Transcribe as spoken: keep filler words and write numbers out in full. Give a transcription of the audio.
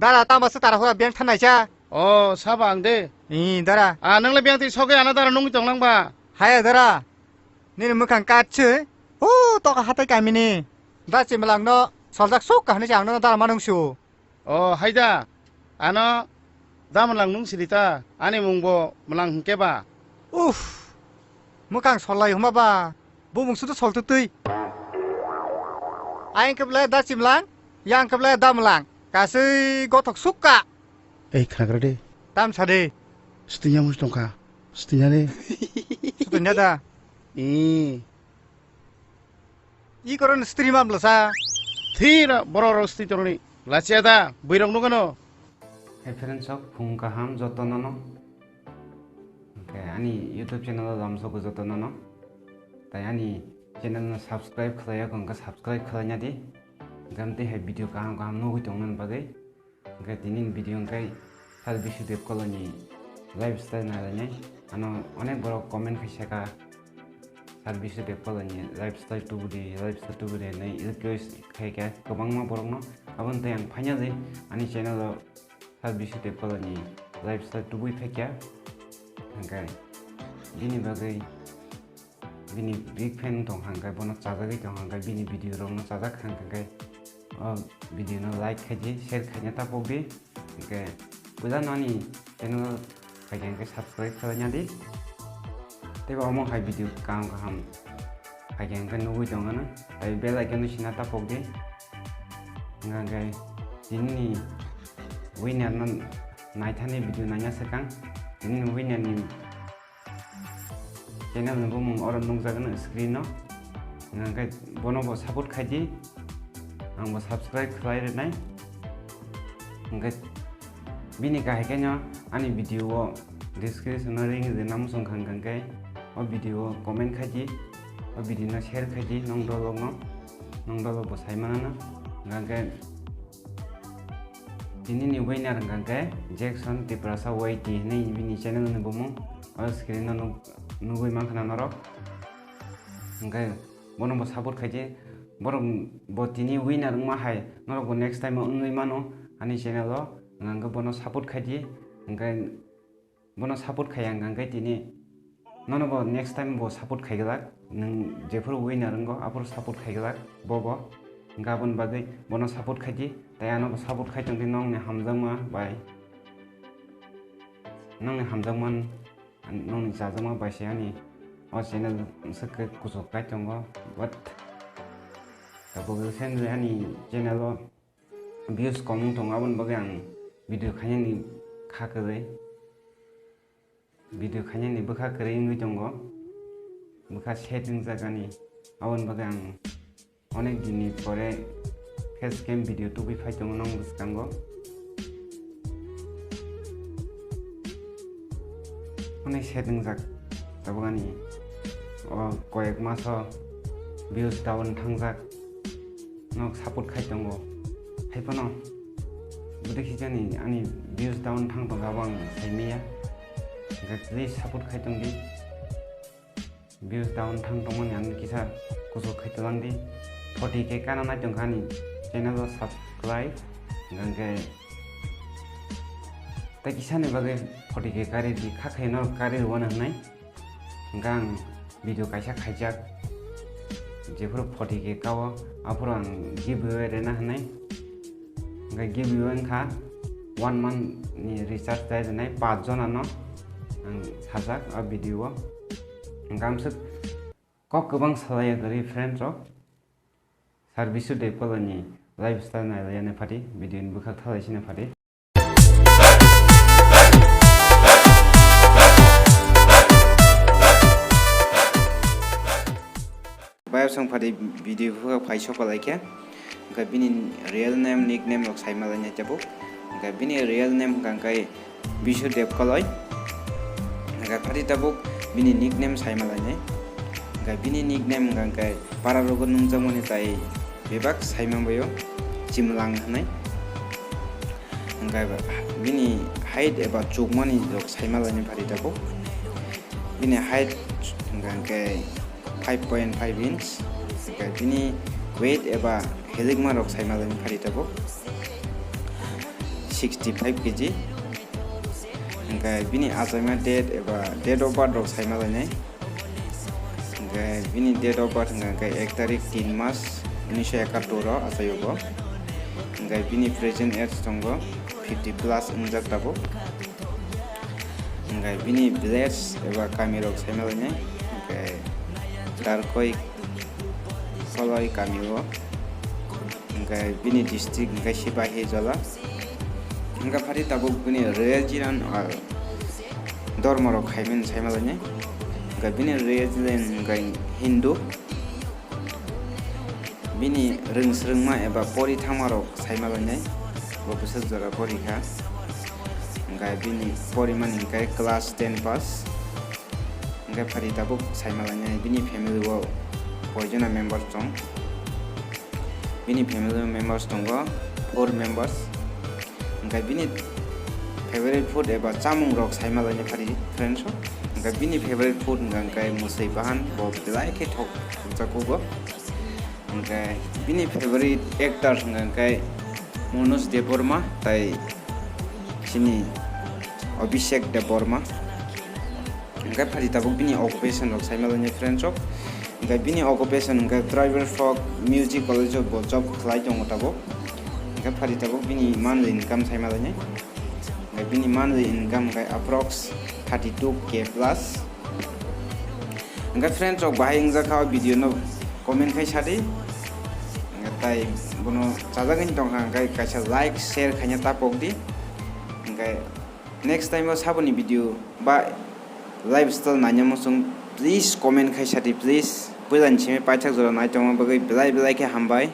Ala tama se tara hora beng thanai cha. O, saba ang de. I, dara. A, nang le beng ti sogwi ana dara nungwi tong lang ba? Haya, dara. Nini mwkhang kat se. O, toka hatai kamini. Da chimlang no, soljak suk ka hinwi se ang no dara manung su. O, haida. Ano da mwlang nung siri ta. Ani mung bo mwlang hwnkhe ba? Uff. Mwkhang sollai huma ba. Bumung sudu sol twtwi. Ayang khe belai da chimlang, yang khe belai da mwlang. Kasui gothok sukka. Ei, khnagra de. Tam sa de. Stinya mus tongkha. Stinya de. Stinya da. Ee. I koron stri mam lasa. Thira borok rok stri toroni. Lachia da, buirok nugano. Hey friends, sok phung kaham joto nono. Hwnkhe ani YouTube channel o lamsogo joto nono. Tai ani channel no subscribe khlaiya hwnkhe subscribe khlaina di. Hwnkhe amtwi hai video kaham kaham nugwi tongna bagwi. Hwnkhe tini video hwnkhe Sir Bishu Dev Koloni lifestyle nalainai. Ano onek borok comment khai saka Sir Bishu Dev Koloni lifestyle tubudi, lifestyle tubudi hinwi request khaikha kwbangma borokno. Aboni tei ang phaina di ani channel o Sir Bishu Dev Koloni lifestyle tubui phaikha. Hwnkhe bini bagwi bini big fan tong hwnkhe bono chajagwi tong hwnkhe bini video rokno chajak hwnkhe o video no like khaidi, share khaina tapokdi. Hwnkhe puila no ani channel phaikha hwnkhe subscribe khlaina di. Tei bo omo hai video kaham kaham phaikha hwnkhe nugwi tongano. Tai bell icon no sina tapokdi. Hwnkhe tini winner no naithani video naina swkang. Tini winner ni channel ni bumung oro nukjagano screen o. Hwnkhe bono bo support khaidi, ang bo subscribe khlai rwnai. Hwnkhe bini kahai khe no ani video o description o link rwna muchung kha hwnkhe o video o comment khaidi, o video no share khaidi nong dolok no, nong dolok bo sai manana. Hwnkhe tini ni winner hwnkhe Jackson Tiprasa Y T hinwi bini channel ni bumung. O screen o nuk-, nugwi mankha na norok. Hwnkhe bono bo support khaidi. Borok bo tini winner wngma hai norok bo next time o wngwi mano ani channel o. Hwnkhe bono support khaidi. Hwnkhe bono support khaiya hwnkhe tini nono bo next time bo support khaiglak. Nwng jephuru winner wngo aphuru support khaiglak bo bo. Hwnkhe aboni bagwi bono support khaidi. Tai ano bo support khai tongdi nongni hamjakma bai. Nongni hamjakma nongni chajakma bai se ani o channel swk khe kuchuk kai tongo, but tabuk recently ani channel o views kom wng tongo, aboni bagwi ang video khainani kha kwrwi, video khainani bwkha kwrwi wngwi tongo, bwkha set wngjak ani, aboni bagwi ang Onek din ni pore face cam video tubui phai tongo nong bwskango. Onek set wngjak tabuk ani o koyek maso views down thangjak. Nok support khai tongo. Hai phano bwdeki jani ani views down thang tongkha, abo ang sai manya. Hwnkhe please support khai tongdi. Views down thang tongmani ang kisa kuchuk khai twlang di. Forty K kana nai tongkha ani channel o subscribe. Hwnkhe tei kisa ni bagwi forty K kari di, kha khe no kari rwna hwnwi. Hwnkhe ang video kaisa khaijak. Jephuru forty K kao aphuru ang giveaway rwna hwnwi. Hwnkhe giveaway wngkha one month ni recharge dai rwnai paanch jona no ang sajak o video o. Hwnkhe amswk kok kwbang salai ya kwrwi friends rok. Sir Bishu Dev Koloni lifestyle nai lai ya nai phati video ni bwkhak thalai sina phati. Bayar song phadi video phuka phai sokolai khe. Hwnkhe bini real name, nickname rok sai malai nai tabuk. Hwnkhe bini real name hwnkha khe Bishu Dev Koloi. Hwnkhe phadi tabuk bini nickname sai malai nai. Hwnkhe bini nickname hwnkha khe para rogo nungjakmani tai bebak sai manbaio Chimlang hwnwi. Hwnkhe bini height eba chukmani rok sai malai nai phadi tabuk. Bini height hwnkha khe five point five inch, hwnkhe bini weight eba helikma rok sai malai phari tabuk. sixty five K G. Hingke bini achaima date eba date of birth rok saima lainai. Hingke bini date of birth hingke hingke ek tarik tin mas unisho ekattor o achaio bo. Hingke bini present age tongo fifty plus wngjak tabuk. Hingke bini village eba kami rok saima lainai. Hingke Darkoi Koloi kami o. Hingke bini district hingke Sipahi Jola. Hingke phari tabuk bini religion, ah, dormo rok khaimani saima lainai. Hingke bini religion hingke Hindu. Bini rwng swrwngma eba pori thangma rok saima lainai. Bo bwswk jora pori kha. Hingke bini porimani hingke class ten pass. Hingke phari tabuk saima lainai bini family o koijona members tong. Bini family members tongo four members. Hingke bini favorite food eba chamung rok saima lainai phari friends o. Hingke bini favorite food hingke hingke mwswi bahan bo belai khe thok thokjago bo. Hingke bini favorite actors hingke hingke Manoj Debbarma tai chini Abhishek Debbarma. Hingke phari tabuk bini occupation rok saima lainai friends rok. Hingke bini occupation hingke driver folk music college o bo job khlai tongo tabuk. Hingke phari tabuk bini monthly income saima lainai. Hingke bini monthly income hingke approx thirty two K plus. Hingke friends rok bahai wngjak kha o video no comment khai sadi. Hingke tai bono chajagwi tongkha hingke kaisa like share khaina ta pokdi. Hingke next time o saboni video ba lifestyle naina muchung, please comment khai sadi, please. Puilani simi paithak jora nai tongma bagwi belai belai khe hambai.